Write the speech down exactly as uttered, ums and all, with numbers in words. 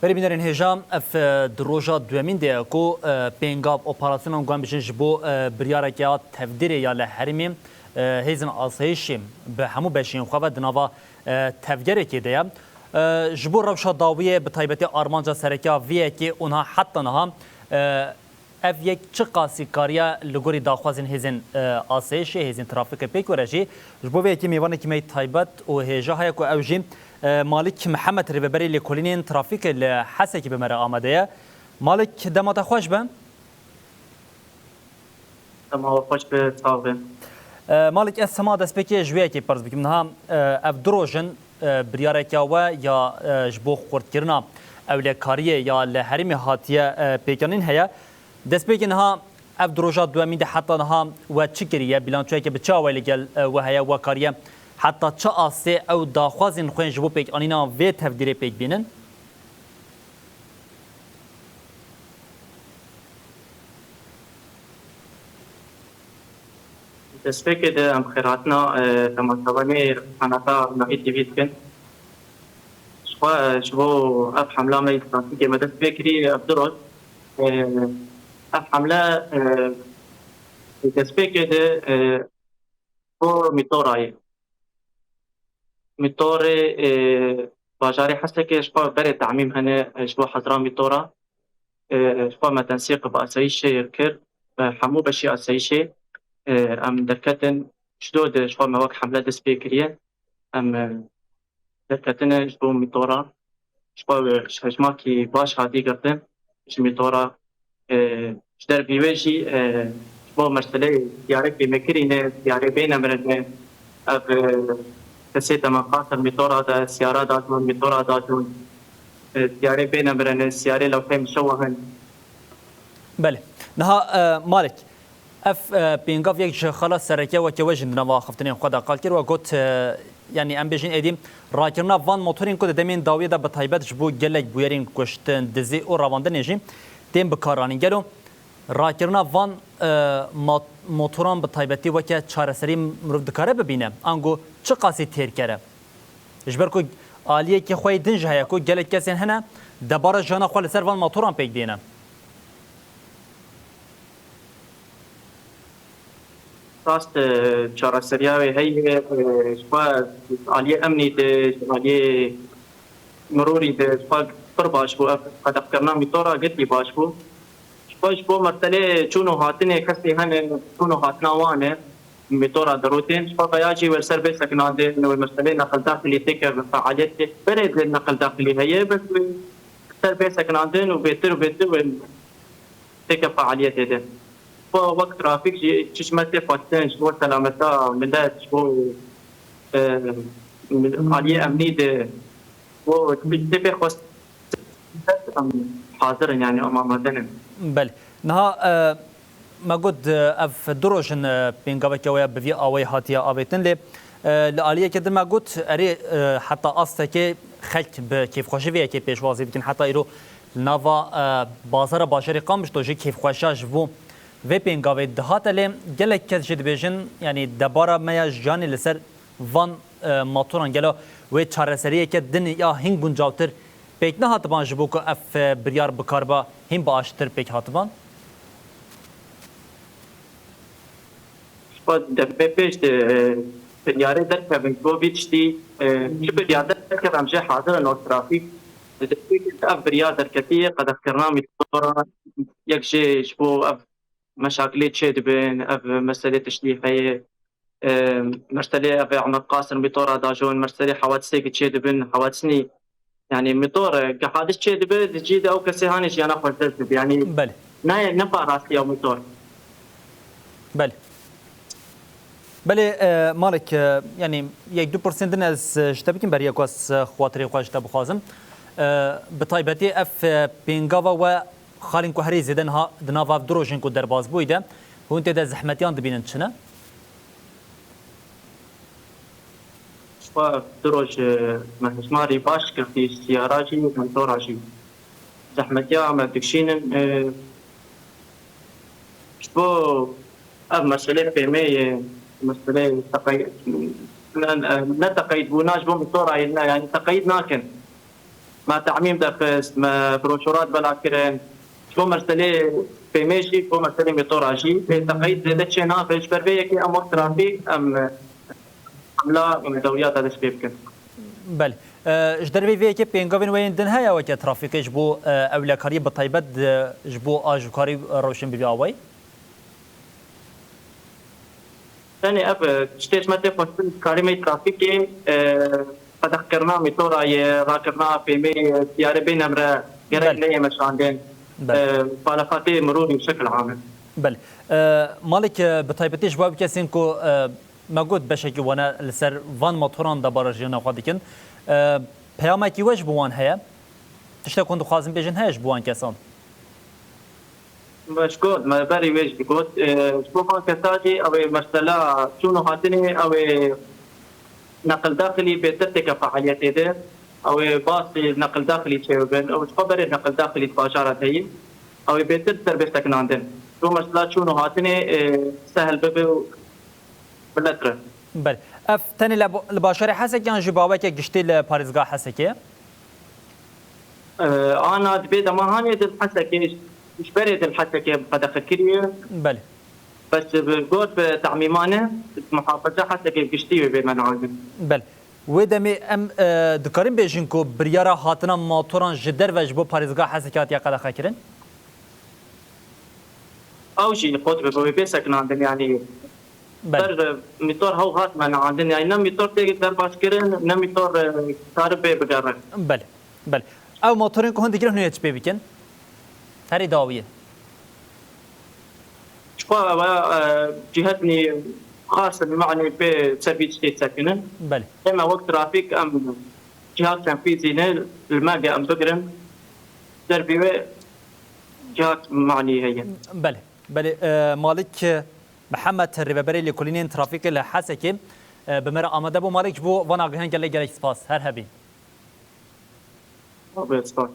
Berê bînerên hêja, ev, e, di roja duemîn de ye ku, e, pêngav operasyonan guhem bijin ji bo, e, biryareke ya tevdîrê ya li herêmê, e, hêzên asayişê bi hemû beşiyên xwe ve di nava, e, tevgerekê de ye. E, ji bo rewşa dawiyê, bi taybetî armanca sereke ya vê yekê û niha heta niha, e, ev yek çiqasî kariye li gorî daxwazên hêzên, e, asayişê, hêzên trafîkê pêk were jî, ji bo vê yekê mêvanekî me yê taybet û hêja heye ku ew jî, e, Malik Mihemed, rêveberê lêkolînên trafîkê li Hesekê bi me re amade ye. Malik, dema te xweş be. Dema we xweş be, sax be. E, Malik, ez hema destpêkê ji vê yekê pirs bikim. Niha, e, ev du roj in, e, biryareke we ya, e, ji bo xurtkirina ewlekariyê ya li herêmê hatiye, e, pêkanîn heye. Destpêkê niha ev di roja duemîn de heta niha we çi kiriye? Bîlançoyeke bi çi awayî li gel, e, we heye? We kariye heta çi astê ew daxwazên xwe yên ji bo pêkanîna vê tevdîrê pêk bînin? Destpêkê de em xêrhatina, e, temaşevanê qenata Navî T V dikin. Ji xwe, e, ji bo ev hemla me yê trafîkê me dest pê kirî, ev du roj. E, ev hemle, e, destpêkê de, e, bo Mîtorayê. Mîtorê, e, bajarê Hesekê ji xwe berê temîm hene, e, ji bo hezra Mîtora. E, ji xwe me tensîq bi asayîşê kir, bi hemû beşî asayîşê, e, em derketin, ji do de ji xwe me wek hemle dest pê kiriye. Em, e, derketine ji bo Mîtora. Ji xwe, e, hejmakî baş hatî girtin ji Mîtora. E, ji dervî wê jî, e, ji bo meseleyê siyarekê me kirîne, siyarê bêne mirin me. Ev, e, kesê dema qasir Mîtora de, siyara da jon, Mîtora da jon. E, siyarê bêne mirin, siyarê lewhê mişewe hin. Belê. Niha, e, Malik, ev, e, pêngav yek ji xala sereke weke we jî di nava axiftinên xwe de qal kir. We got, e, yanî em bêjin êdî rakirina van motorên ku di demên dawiyê de bi taybet ji bo gelek bûyerên kuştin, dizî û revandinê jî tên bikaranîn. Gelo rakirina van, e, mat-, motoran bi taybetî weke çareserî mirov dikare bibîne? Ango çiqasî têr kere? Ji ber ku aliyekî xwe yê din jî heye ku gelek kesên hene debara jiyana xwe li ser van motoran pêk dêne. Rast, e, çareseriya wê heye, e, ji xwe aliyê emnî de, ji aliyê mirorî de, ji xwe pir baş bû. Ev qedexkirina mîtora gelkî baş bû. Ji xwe ji bo meselê çûn û hatinê kesê hene, çûn û hatina wan e, mîtora dirotên. Ji xwe veya jî wê ser bê sekinandin, wê meselê neqil daxilî têke bi fealiyetê. Berê de neqil daxilî heye, bes wê ser bê sekinandin û bêtir û bêtir wê têke fealiyetê de. Xwe wek trafîk jî çi ji me tê xwestin ji bo selameta milet, ji bo, e, aliyê emnî de, bo tê pê xwestin em hazir in, yani em amade ne. Belê. Niha, e, me got, e, ev du roj in, e, pêngaveke we ya bi vî awayî hatiye avêtin, lê, e, li aliyeke din me got, erê, e, heta astekê xelk bi kêfxweşî vê yekê pêşwazî dikin. Heta îro li nava, e, bazara bajarê Qamişlo jî kêfxweşiya ji bo vê pêngavê dihate, lê gelek kes jî dibêjin, yanî debara me ya jiyanê li ser van, e, matoran gelo wê çareseriyeke din ya hîn guncawtir pêk nehatiban ji bo ku ev, e, biryar bikariba hîn bi aştir pêk hatiban? Ji xwe deme pêş de, e, biryarê derkevin ji bo vî tiştî, e, çi biryar derkeve em jê hazir in, o trafîk. Di destpêkê de ev biryar derketiye, qedexkirina mîtora yek jê ji bo ev meşakilê çê dibin, ev meselê tiştî heye, e, meselê ev ê Ehmed Qasim mîtora dajon, meselê hewadisê ki çê dibin, hewadisnî, yani mîtor, e, ki hadis çê dibe, di cî de ew kesê hanê jiyana xwe ji dest dibe. Yani Belê. Ne, ne pa rastiya mîtor. Belê. Belê, e, Malik, e, yani yek du pirsên din ez, e, ji te bikim, beriya ku ez, e, xatirê xwe ji te bixwazim. E, bi taybetî ev, e, pêngava we xalên ku herî zêde niha di nava ev du rojên ku derbas bûyî de, hûn tê de zehmetiyan dibînin çi ne? Ji xwe du roj, e, me hejmarî baş girtî, siyara jî, motora jî. Zehmetiya me dikişînin, e, ji bo ev meselê pêmê ye, meselê teqey-, ne, ne teqeyîdbûna ji bo motora ye, ne, yani teqeyîd nakin. me te'mîm derxist, me broşurat bela kirin. Ji bo meselê pêmê jî, ji bo meselê mîtora jî, lê teqeyîd zêde çê nabe. Ji ber vê yekê em wek trafîk, em, em la dewriya te dest pê bikin. Belê. E, ji dervê vê yekê pêngavên we yên din heye weke trafîkê ji bo, e, ewlekariyê bi taybet, e, ji bo ajokarî rewşên bivî awayî? Tenê ev, e, tiştê ji me tê xwestin, karê me yê trafîkê, e, qedexkirina mîtora ye, rakirina pêmê ye, siyarê bê nemre gerek Belê. neyê meşandin. Belê. E, palafatê mirov û şekil ame. Belê. E, Malik, e, bi taybetî ji bo ew kesên ku, e, me got beşekî wane li ser van motoran de barajiyana xwe dikin. E, peyamekî we ji bo wan heye? Tiştek hûn dixwazin bêjin heye ji bo wan kesan? Me ji got, me berî wê jî digot, e, ji bo van kesa jî ew ê mesela çûn û hatinê, ew ê neqildaxilî bêtir têke fealiyetê de, ew ê basî neqildaxilî çêbibin, ew ji xwe berê neqildaxilî di bajara de yî, ew ê bêtir ser bê sekinandin. Ji bo mesela çûn û hatinê, e, sehil bibe û bi netre. Belê. Ev tenê li, li bajarê Hesekê yan jî baweke giştî li parêzgeha Hesekê? Ana dibê dema hanê dil Hesekê, ji berê dil Hesekê bi qedexe kiriye. Belê. Bes bi got bi tamîmane, muhafaza Hesekê giştî wê bê menazin. Belê. Wê demê em, e, dikarin bêjin ku biryara hatina motoran ji derve ji bo parêzgeha Hesekê hatiye qedexe kirin? Ew jî qot bi wê bê sekinandin, yanî Belê. Ser, e, mîtor hew hat meneandin. Yani ne mîtor tê derbas kirin, ne mîtor, e, karibê bigere. Belê, belê. Ew motorên ku hûn digirin hûn ê çi pê bikin? Herî dawiyê. Çiqa ew, e, cihetnî xas, yani pê ser vî tiştê sekinin. Belê. Em wek trafîk em cihat tenfîzî ne li me ge em bigirin. Ser vî wê cihat manî heye. Belê, belê. E, Malik, e, Mihemed, rêveberê lêkolînên trafîkê li Hesekê, e, bi me re amade bû. Malik, ji bo van agihan gelek gelek spas. Her hebî. Spas.